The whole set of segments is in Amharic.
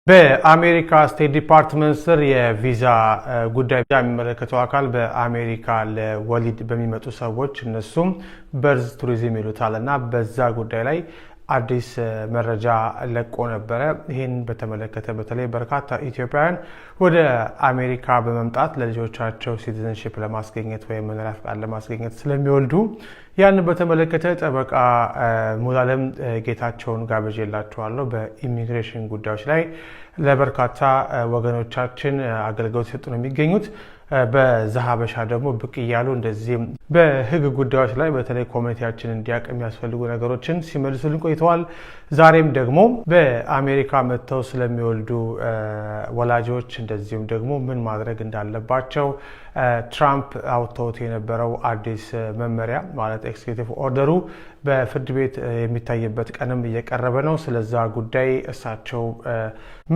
በአሜሪካ State Department ስር የቪዛ ጉዳይ የሚመለከተው አካል በአሜሪካ ለወሊድ በሚመጡ ሰዎች፣ እነሱም birth tourism ይሉታል፣ እና በዛ ጉዳይ ላይ አዲስ መረጃ ለቆ ነበረ። ይህን በተመለከተ በተለይ በርካታ ኢትዮጵያውያን ወደ አሜሪካ በመምጣት ለልጆቻቸው citizenship ለማስገኘት ወይም መኖሪያ ፈቃድ ለማስገኘት ስለሚወልዱ ያንን በተመለከተ ጠበቃ ሙሉዓለም ጌታቸውን ጋብዤላችኋለሁ። በኢሚግሬሽን ጉዳዮች ላይ ለበርካታ ወገኖቻችን አገልግሎት ሲሰጡ ነው የሚገኙት። በዘሀበሻ ደግሞ ብቅ እያሉ እንደዚህም በሕግ ጉዳዮች ላይ በተለይ community ያችን እንዲያውቅ የሚያስፈልጉ ነገሮችን ሲመልሱልን ቆይተዋል። ዛሬም ደግሞ በአሜሪካ መጥተው ስለሚወልዱ ወላጆች፣ እንደዚሁም ደግሞ ምን ማድረግ እንዳለባቸው፣ ትራምፕ አውጥተውት የነበረው አዲስ መመሪያ ማለት executive order ኡ በፍርድ ቤት የሚታይበት ቀንም እየቀረበ ነው። ስለዛ ጉዳይ እሳቸው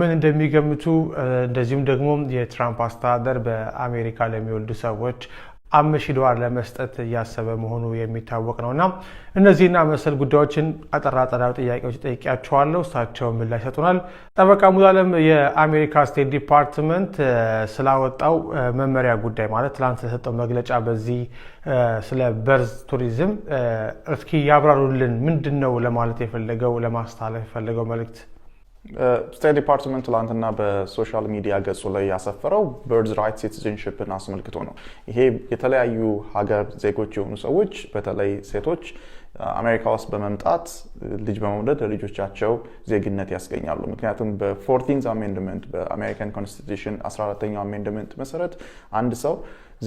ምን እንደሚገምቱ፣ እንደዚሁም ደግሞ የትራምፕ አስተዳደር በአሜሪካ ለሚወልዱ ሰዎች 5,000 ዶላር ለመስጠት እያሰበ መሆኑ የሚታወቅ ነው፣ እና እነዚህና መሰል ጉዳዮችን አጠር አጠር ያሉ ጥያቄዎች ጠይቄያቸዋለሁ። እሳቸው ምላሽ ይሰጡናል። ጠበቃ ሙሉዓለም፣ የአሜሪካ State Department ስላወጣው መመሪያ ጉዳይ፣ ማለት ትላንት ስለሰጠው መግለጫ በዚህ ስለ birth tourism እስኪ ያብራሩልን። ምንድን ነው ለማለት የፈለገው፣ ለማስተላለፍ የፈለገው መልእክት? State Department ትላንትና በ social media ገጹ ላይ ያሰፈረው birthright citizenship ን አስመልክቶ ነው። ይሄ የተለያዩ ሀገር ዜጎች የሆኑ ሰዎች፣ በተለይ ሴቶች፣ አሜሪካ ውስጥ በመምጣት ልጅ በመውለድ ለልጆቻቸው ዜግነት ያስገኛሉ። ምክንያቱም በ 14th Amendment፣ በአሜሪካን Constitution 14ኛው Amendment መሰረት አንድ ሰው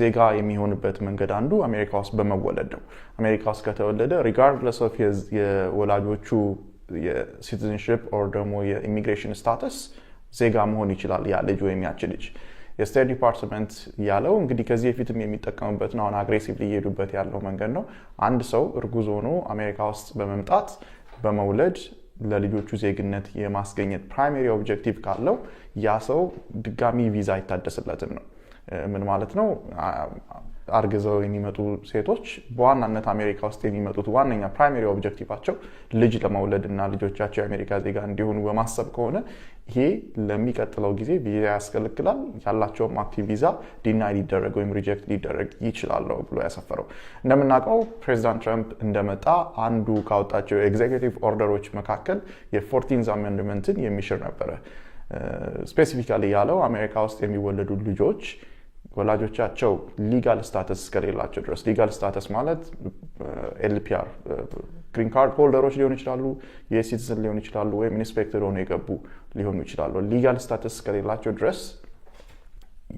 ዜጋ የሚሆንበት መንገድ አንዱ አሜሪካ ውስጥ በመወለድ ነው። አሜሪካ ውስጥ ከተወለደ regardless of የወላጆቹ የ citizenship or ደግሞ የ immigration status ዜጋ መሆን ይችላል ያ ልጅ ወይም ያች ልጅ። የ State Department ያለው እንግዲህ ከዚህ በፊትም የሚጠቀሙበት ነው። አሁን aggressively እየሄዱበት ያለው መንገድ ነው። አንድ ሰው እርጉዝ ሆኖ አሜሪካ ውስጥ በመምጣት በመውለድ ለልጆቹ ዜግነት የማስገኘት primary objective ካለው ያ ሰው ድጋሚ ቪዛ አይታደስለትም ነው። ምን ማለት ነው? አርግዘው የሚመጡ ሴቶች በዋናነት አሜሪካ ውስጥ የሚመጡት ዋነኛ primary objective ኣቸው ልጅ ለመውለድ እና ልጆቻቸው የአሜሪካ ዜጋ እንዲሆኑ በማሰብ ከሆነ ይሄ ለሚቀጥለው ጊዜ ቪዛ ያስከለክላል። ያላቸውም active ቪዛ deny ሊደረግ ወይም reject ሊደረግ ይችላል ብሎ ያሰፈረው። እንደምናውቀው ፕሬዚዳንት ትራምፕ እንደመጣ አንዱ ካወጣቸው executive order ኦች መካከል የ 14th Amendment ን የሚሽር ነበረ። Specifically ያለው አሜሪካ ውስጥ የሚወለዱ ልጆች ወላጆቻቸው legal status እስከሌላቸው ድረስ፣ legal status ማለት LPR green card holder ኦች ሊሆኑ ይችላሉ፣ የ citizen ሊሆኑ ይችላሉ፣ ወይም inspected ሆነው የገቡ ሊሆኑ ይችላሉ። Legal status እስከሌላቸው ድረስ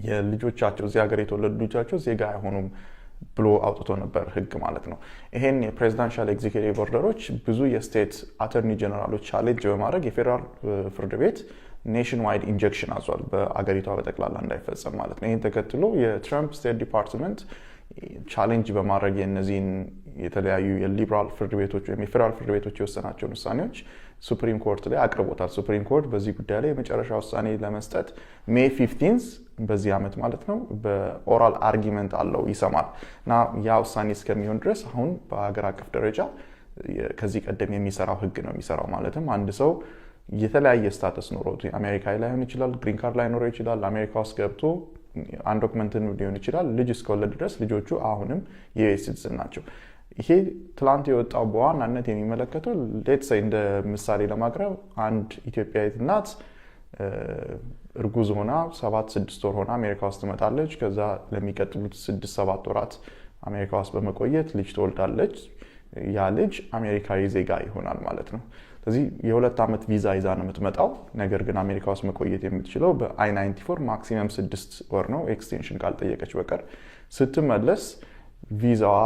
የልጆቻቸው፣ እዚህ ሀገር የተወለዱ ልጆቻቸው ዜጋ አይሆኑም ብሎ አውጥቶ ነበር ህግ ማለት ነው። ይሄን የ presidential executive order ኦች ብዙ የ state attorney general ኦች challenge በማድረግ የፌዴራል ፍርድ ቤት nationwide injunction አዟል፣ በአገሪቷ በጠቅላላ እንዳይፈጸም ማለት ነው። ይህን ተከትሎ የትራምፕ State Department challenge በማድረግ የእነዚህን የተለያዩ የሊበራል ፍርድ ቤቶች ወይም የፌዴራል ፍርድ ቤቶች የወሰናቸውን ውሳኔዎች Supreme Court ላይ አቅርቦታል። Supreme Court በዚህ ጉዳይ ላይ የመጨረሻ ውሳኔ ለመስጠት May 15 በዚህ ዓመት ማለት ነው በ oral argument አለው፣ ይሰማል፣ እና ያ ውሳኔ እስከሚሆን ድረስ አሁን በሀገር አቀፍ ደረጃ ከዚህ ቀደም የሚሰራው ህግ ነው የሚሰራው። ማለትም አንድ ሰው የተለያየ status ኖሮት፣ አሜሪካዊ ላይሆን ይችላል፣ green card ላይኖረው ይችላል፣ አሜሪካ ውስጥ ገብቶ undocumented ሊሆን ይችላል። ልጅ እስከወለደ ድረስ ልጆቹ አሁንም የ US citizen ናቸው። ይሄ ትላንት የወጣው በዋናነት የሚመለከተው፣ let's say እንደ ምሳሌ ለማቅረብ፣ አንድ ኢትዮጵያዊት እናት እርጉዝ ሆና 7-6 ወር ሆና አሜሪካ ውስጥ ትመጣለች። ከዛ ለሚቀጥሉት 6-7 ወራት አሜሪካ ውስጥ በመቆየት ልጅ ትወልዳለች። ያ ልጅ አሜሪካዊ ዜጋ ይሆናል ማለት ነው። ስለዚህ የ2 ዓመት ቪዛ ይዛ ነው የምትመጣው። ነገር ግን አሜሪካ ውስጥ መቆየት የምትችለው በ I-94 maximum 6 ወር ነው፣ extension ካልጠየቀች በቀር። ስትመለስ ቪዛዋ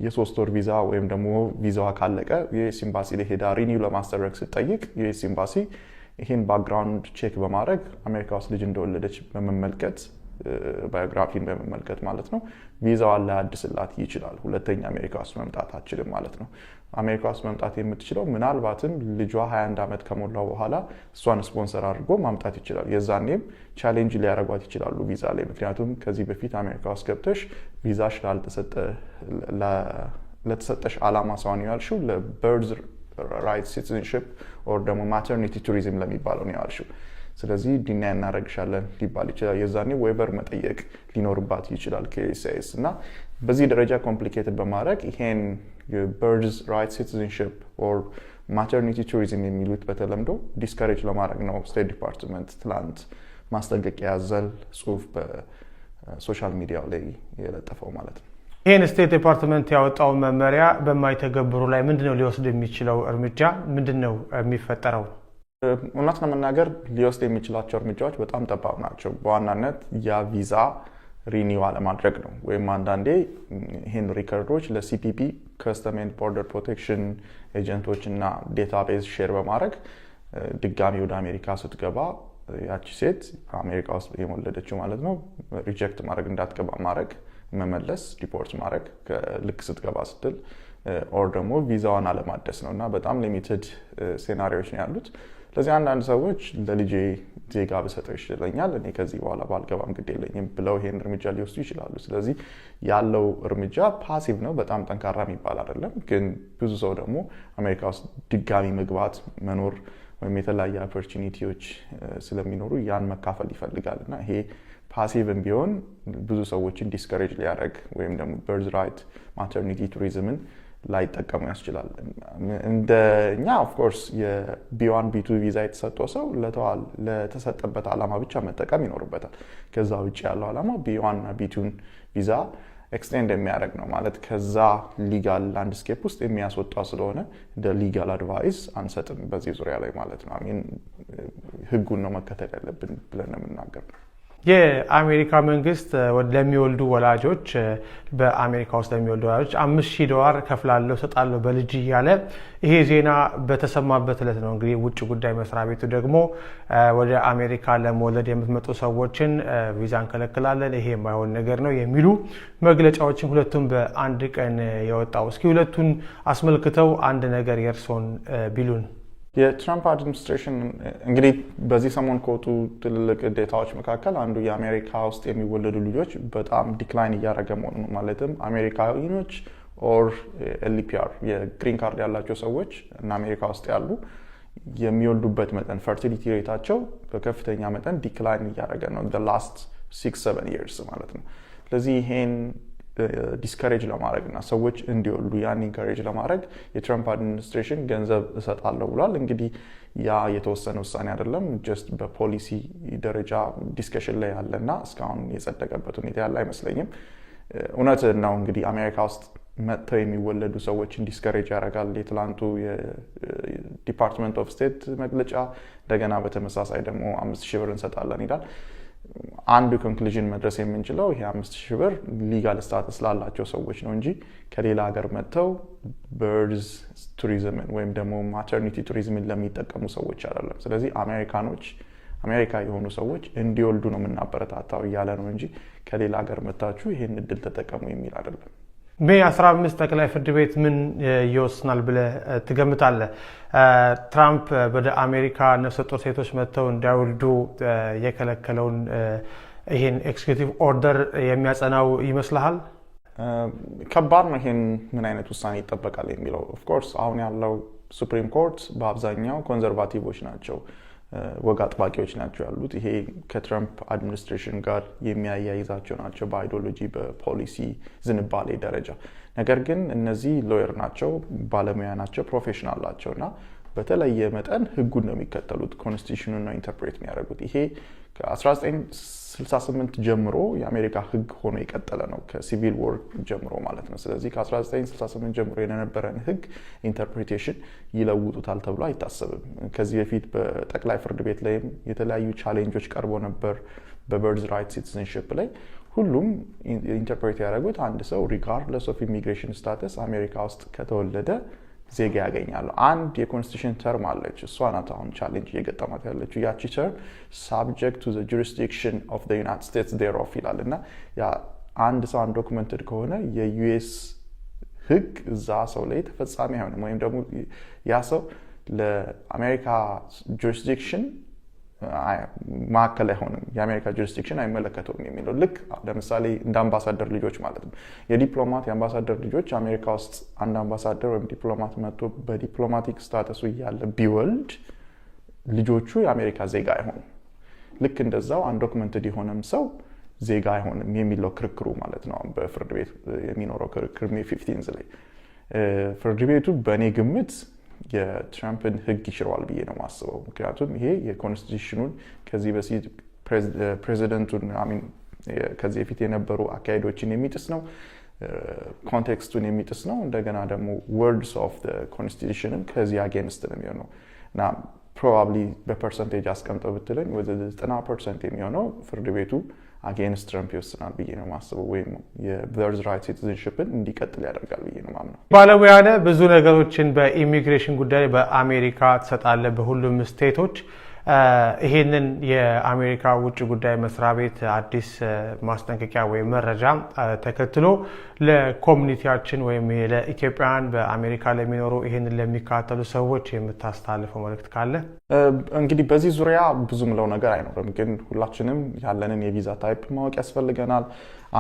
የ3 ወር ቪዛ ወይም ደግሞ ቪዛዋ ካለቀ US ኤምባሲ ላይ ሄዳ renew ለማስደረግ ስትጠይቅ US ኤምባሲ ይህን background check በማድረግ፣ አሜሪካ ውስጥ ልጅ እንደወለደች በመመልከት፣ biography ን በመመልከት ማለት ነው፣ ቪዛዋን ላያድስላት ይችላል። ሁለተኛ አሜሪካ ውስጥ መምጣት አትችልም ማለት ነው። አሜሪካ ውስጥ መምጣት የምትችለው ምናልባትም ልጇ 21 ዓመት ከሞላው በኋላ እሷን ስፖንሰር አድርጎ ማምጣት ይችላል። የዛኔም challenge ሊያደርጓት ይችላሉ ቪዛ ላይ። ምክንያቱም ከዚህ በፊት አሜሪካ ውስጥ ገብተሽ ቪዛሽ ለተሰጠሽ ዓላማ ሳይሆን ያልሽው ለ birthright citizenship or ደግሞ maternity tourism ለሚባለው ነው ያልሽው። ስለዚህ deny እናደርግሻለን ሊባል ይችላል። የዛኔ waiver መጠየቅ ሊኖርባት ይችላል ከ USCIS። እና በዚህ ደረጃ complicated በማድረግ ይሄን የ birthright citizenship or maternity tourism የሚሉት በተለምዶ discourage ለማድረግ ነው State Department ትላንት ማስጠንቀቂያ ያዘል ጽሁፍ በ social media ው ላይ የለጠፈው ማለት ነው። ይህን State Department ያወጣውን መመሪያ በማይተገብሩ ላይ ምንድን ነው ሊወስድ የሚችለው እርምጃ? ምንድን ነው የሚፈጠረው? እውነት ለመናገር ሊወስድ የሚችላቸው እርምጃዎች በጣም ጠባብ ናቸው። በዋናነት ያ ቪዛ renew አለማድረግ ነው። ወይም አንዳንዴ ይህን record ኦች ለ CBP፣ Custom and Border Protection agent ኦች እና database share በማድረግ ድጋሚ ወደ አሜሪካ ስትገባ ያቺ ሴት፣ አሜሪካ ውስጥ የወለደችው ማለት ነው፣ reject ማድረግ፣ እንዳትገባ ማድረግ፣ መመለስ፣ deport ማድረግ ልክ ስትገባ ስትል or ደግሞ ቪዛዋን አለማደስ ነው። እና በጣም limited scenario ዎች ነው ያሉት። ስለዚህ አንዳንድ ሰዎች ለልጄ ዜጋ ብሰጠው ይሻለኛል፣ እኔ ከዚህ በኋላ ባልገባም ግድ የለኝም ብለው ይሄን እርምጃ ሊወስዱ ይችላሉ። ስለዚህ ያለው እርምጃ passive ነው፣ በጣም ጠንካራ የሚባል አይደለም። ግን ብዙ ሰው ደግሞ አሜሪካ ውስጥ ድጋሚ መግባት፣ መኖር ወይም የተለያየ opportunity ዎች ስለሚኖሩ ያን መካፈል ይፈልጋል። እና ይሄ passive ም ቢሆን ብዙ ሰዎችን discourage ሊያደርግ ወይም ደግሞ birthright maternity tourism ን ላይጠቀሙ ያስችላል። እንደ እኛ of course የ B1 B2 ቪዛ የተሰጠው ሰው ለተዋል ለተሰጠበት ዓላማ ብቻ መጠቀም ይኖርበታል። ከዛ ውጭ ያለው ዓላማ B1 እና B2 ን ቪዛ extend የሚያደርግ ነው፣ ማለት ከዛ legal landscape ውስጥ የሚያስወጣ ስለሆነ እንደ legal advice አንሰጥም በዚህ ዙሪያ ላይ ማለት ነው። I mean ህጉን ነው መከተል ያለብን ብለን ነው የምናገር። የአሜሪካ መንግስት ለሚወልዱ ወላጆች፣ በአሜሪካ ውስጥ ለሚወልዱ ወላጆች $5,000 ከፍላለሁ፣ ሰጣለሁ በልጅ እያለ ይሄ ዜና በተሰማበት ዕለት ነው እንግዲህ ውጭ ጉዳይ መስሪያ ቤቱ ደግሞ ወደ አሜሪካ ለመውለድ የምትመጡ ሰዎችን ቪዛ እንከለክላለን፣ ይሄ የማይሆን ነገር ነው የሚሉ መግለጫዎችን ሁለቱም በአንድ ቀን የወጣው። እስኪ ሁለቱን አስመልክተው አንድ ነገር የእርስዎን ቢሉን። የትራምፕ administration እንግዲህ በዚህ ሰሞን ከወጡ ትልልቅ data ዎች መካከል አንዱ የአሜሪካ ውስጥ የሚወለዱ ልጆች በጣም decline እያደረገ መሆኑ ነው። ማለትም አሜሪካኖች or LPR የ green card ያላቸው ሰዎች እና አሜሪካ ውስጥ ያሉ የሚወልዱበት መጠን፣ fertility rate ኣቸው በከፍተኛ መጠን decline እያደረገ ነው last 6-7 years ማለት ነው። ስለዚህ ይሄን discourage ለማድረግ እና ሰዎች እንዲወልዱ ያን encourage ለማድረግ የትራምፕ administration ገንዘብ እሰጣለሁ ብሏል። እንግዲህ ያ የተወሰነ ውሳኔ አይደለም፣ just በፖሊሲ ደረጃ discussion ላይ ያለ እና እስካሁን የጸደቀበት ሁኔታ ያለ አይመስለኝም። እውነት ነው፣ እንግዲህ አሜሪካ ውስጥ መጥተው የሚወለዱ ሰዎችን discourage ያደርጋል የትላንቱ የ Department of State መግለጫ። እንደገና በተመሳሳይ ደግሞ 5,000 ብር እንሰጣለን ይላል። አንዱ conclusion መድረስ የምንችለው ይሄ 5,000 ብር legal status ላላቸው ሰዎች ነው እንጂ ከሌላ ሀገር መጥተው birth tourism ን ወይም ደግሞ maternity tourism ን ለሚጠቀሙ ሰዎች አይደለም። ስለዚህ አሜሪካኖች፣ አሜሪካ የሆኑ ሰዎች እንዲወልዱ ነው የምናበረታታው እያለ ነው እንጂ ከሌላ ሀገር መጥታችሁ ይሄን እድል ተጠቀሙ የሚል አይደለም። May 15 ጠቅላይ ፍርድ ቤት ምን ይወስናል ብለህ ትገምታለህ? ትራምፕ ወደ አሜሪካ ነፍሰ ጡር ሴቶች መጥተው እንዳይወልዱ የከለከለውን ይህን executive order የሚያጸናው ይመስልሃል? ከባድ ነው። ይሄን ምን አይነት ውሳኔ ይጠበቃል የሚለው፣ of course አሁን ያለው Supreme Court በአብዛኛው conservative ኦች ናቸው፣ ወግ አጥባቂዎች ናቸው ያሉት። ይሄ ከትራምፕ administration ጋር የሚያያይዛቸው ናቸው በ ideology፣ በፖሊሲ ዝንባሌ ደረጃ። ነገር ግን እነዚህ lawyer ናቸው፣ ባለሙያ ናቸው፣ professional ናቸው እና በተለየ መጠን ህጉን ነው የሚከተሉት፣ constitution ኑን ነው interpret የሚያደርጉት። ይሄ ከ1968 ጀምሮ የአሜሪካ ህግ ሆኖ የቀጠለ ነው፣ ከ Civil War ጀምሮ ማለት ነው። ስለዚህ ከ1968 ጀምሮ የነበረን ህግ interpretation ይለውጡታል ተብሎ አይታሰብም። ከዚህ በፊት በጠቅላይ ፍርድ ቤት ላይም የተለያዩ challenge ኦች ቀርቦ ነበር በ birthright citizenship ላይ። ሁሉም interpret ያደረጉት አንድ ሰው regardless of immigration status አሜሪካ ውስጥ ከተወለደ ዜጋ ያገኛሉ። አንድ የ constitution term አለች። እሷ ናት አሁን challenge እየገጠማት ያለችው። ያቺ term "subject to jurisdiction of United States thereof" ይላል። እና አንድ ሰው undocumented ከሆነ የ US ህግ እዛ ሰው ላይ ተፈጻሚ አይሆንም፣ ወይም ደግሞ ያ ሰው ለአሜሪካ jurisdiction ማዕከል አይሆንም፣ የአሜሪካ jurisdiction አይመለከተውም የሚለው። ልክ ለምሳሌ እንደ አምባሳደር ልጆች ማለት ነው። የዲፕሎማት፣ የአምባሳደር ልጆች፣ አሜሪካ ውስጥ አንድ አምባሳደር ወይም ዲፕሎማት መጥቶ በ diplomatic status ኡ እያለ ቢወልድ ልጆቹ የአሜሪካ ዜጋ አይሆኑም። ልክ እንደዛው undocumented የሆነም ሰው ዜጋ አይሆንም የሚለው ክርክሩ ማለት ነው። በፍርድ ቤት የሚኖረው ክርክር May 15 ላይ ፍርድ ቤቱ በእኔ ግምት የትራምፕን ሕግ ይሽረዋል ብዬ ነው የማስበው። ምክንያቱም ይሄ የ constitution ኑን ከዚህ በፊት ፕሬዚደንቱን ከዚህ በፊት የነበሩ አካሄዶችን የሚጥስ ነው፣ context ኡን የሚጥስ ነው። እንደገና ደግሞ words of constitution ም ከዚህ against ነው የሚሆነው። እና probably በ percentage አስቀምጠው ብትለኝ ወደ 90% የሚሆነው ፍርድ ቤቱ against ትራምፕ ይወስናል ብዬ ነው የማስበው፣ ወይም የ birthright citizenship ን እንዲቀጥል ያደርጋል ብዬ ነው የማምነው። ባለሙያ ነህ፣ ብዙ ነገሮችን በኢሚግሬሽን ጉዳይ በአሜሪካ ትሰጣለህ፣ በሁሉም state ኦች። ይሄንን የአሜሪካ ውጭ ጉዳይ መስሪያ ቤት አዲስ ማስጠንቀቂያ ወይም መረጃ ተከትሎ ለ community ያችን ወይም ለኢትዮጵያውያን በአሜሪካ ለሚኖሩ፣ ይሄንን ለሚከታተሉ ሰዎች የምታስተላልፈው መልእክት ካለ? እንግዲህ በዚህ ዙሪያ ብዙ ምለው ነገር አይኖርም፣ ግን ሁላችንም ያለንን የቪዛ type ማወቅ ያስፈልገናል።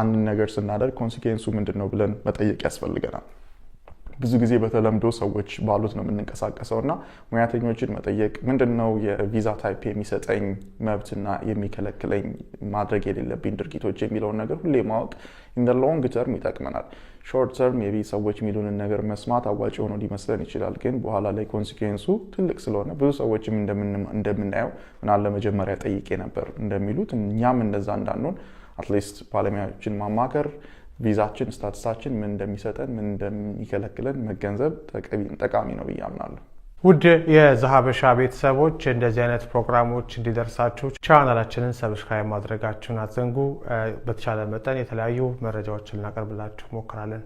አንድን ነገር ስናደርግ consequence ኡ ምንድን ነው ብለን መጠየቅ ያስፈልገናል። ብዙ ጊዜ በተለምዶ ሰዎች ባሉት ነው የምንንቀሳቀሰው እና ሙያተኞችን መጠየቅ፣ ምንድን ነው የቪዛ type የሚሰጠኝ መብትና የሚከለክለኝ፣ ማድረግ የሌለብኝ ድርጊቶች የሚለውን ነገር ሁሌ ማወቅ in long term ይጠቅመናል። Short term የቢ ሰዎች የሚሉንን ነገር መስማት አዋጭ ሆኖ ሊመስለን ይችላል፣ ግን በኋላ ላይ consequence ኡ ትልቅ ስለሆነ ብዙ ሰዎችም እንደምናየው ምናለ መጀመሪያ ጠይቄ ነበር እንደሚሉት እኛም እንደዛ እንዳንሆን at least ባለሙያዎችን ማማከር፣ ቪዛችን status ኣችን ምን እንደሚሰጠን፣ ምን እንደሚከለክለን መገንዘብ ጠቃሚ ነው ብዬ አምናለሁ። ውድ የዘሀበሻ ቤተሰቦች፣ እንደዚህ አይነት ፕሮግራሞች እንዲደርሳችሁ ቻናላችንን subscribe ማድረጋችሁን አትዘንጉ። በተቻለ መጠን የተለያዩ መረጃዎችን ልናቀርብላችሁ ሞክራለን።